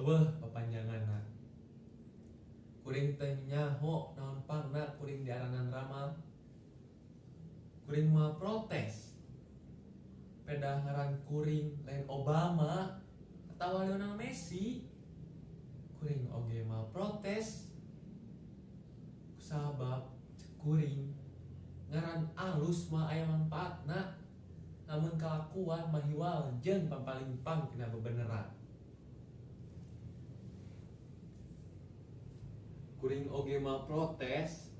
Eueuh papanjanganna. Kuring teu nyaho naon pangna kuring diaranan Rama. Kuring moal protes. Pedah ngaran kuring lain Obama atawa Lionel Messi. Kuring oge moal protes. Kusabab cek kuring ngaran alus moal aya mangpaatna lamun kalakuan mahiwal jeung pampalimpang tina bebeneran. Kuring oge moal protes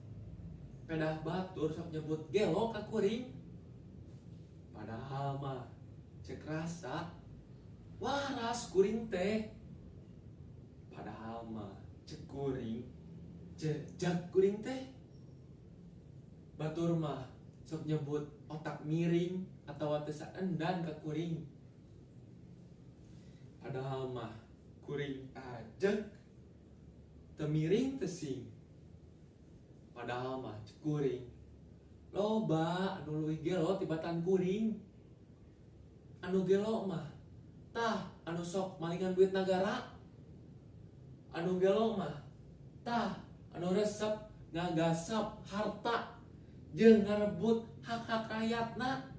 pedah batur sok nyebut gelo ka kuring. Padahal mah cek rasa waras kuring teh. Padahal mah cek kuring jejak kuring teh. Batur mah sok nyebut otak miring atawa teu saendan ka kuring. Padahal mah kuring ajeg teu miring teu sing. Padahal mah cek kuring loba anu leuwih gelo tibatan kuring. Anu gelo mah tah anu sok malingan duit nagara. Anu gelo mah tah anu resep ngagasap harta jeung ngarebut hak-hak rakyatna.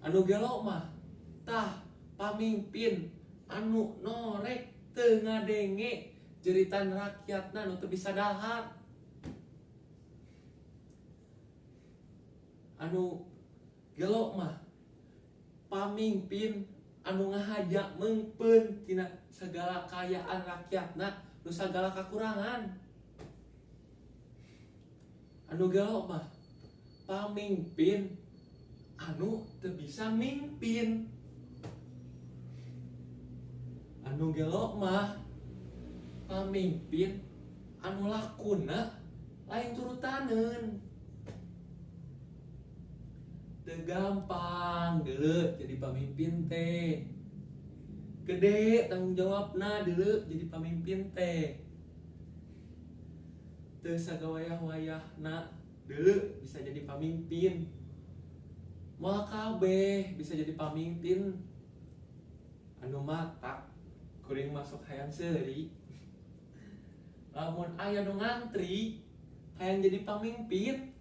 Anu gelo mah tah pamimpin anu norek teu ngadenge jeritan rakyatna nu teu bisa dahar. Anu gelo mah pamimpin anu ngahaja meungpeun tina sagala kaayaan rakyatna nu sagala kakurangan. Anu gelo mah pamimpin anu teu bisa mimpin. Anu gelo mah pamimpin anu lakuna lain turutaneun. Teu gampang deuleu jadi pamimpin teh. Gede tanggung jawabna deuleu jadi pamimpin teh. Teu sagawayah-wayahna deuleu bisa jadi pamimpin. Moal kabeh bisa jadi pamimpin. Anu matak kuring masuk hayang seuri. Lamun aya nu ngantri hayang jadi pamimpin.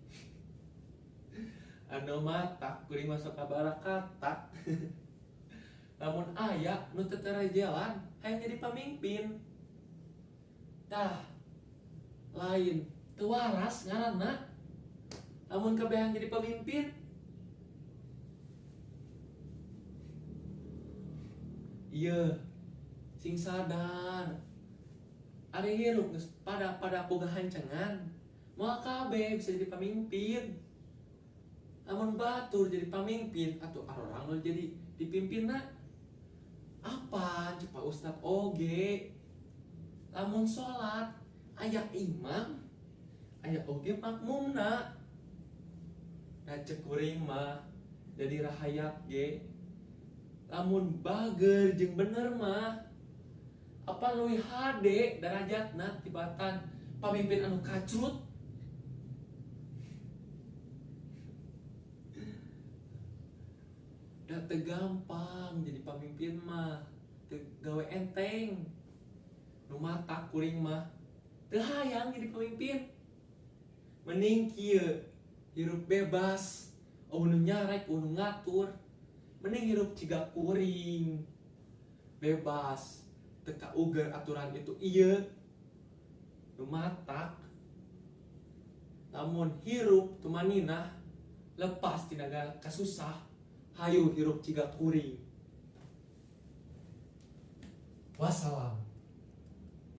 Anu matak kuring masuk ka barakatak. Lamun aya nu teu terejelan hayang jadi pamimpin. Tah lain teu waras ngaranna. Lamun kabeh hayang jadi pamimpin. Ieu sing sadar. Ari hirup geus pada boga hancengan. Moal kabeh bisa jadi pamimpin. Lamun batur jadi pamimpin atuh arorang nu jadi dipimpinna. Apa cek Pak Ustad oge. Lamun salat aya imam, aya oge makmumna. Da cek kuring mah jadi rahayat ge. Lamun bager jeung bener mah apa leuwih hade darajatna tibatan pamimpin anu kacrut. Da teu gampang jadi pamimpin mah, teu gawe enteng. Nu matak kuring mah teu hayang jadi pamimpin. Mending kieu hirup bebas, eueuh nu nyarek, eueuh nu ngatur. Mending hirup ciga kuring. Bebas, teu kauger aturan itu ieu. Nu matak lamun hirup tumaninah lepas tina kasusah, hayu hirup ciga kuring. Wassalam.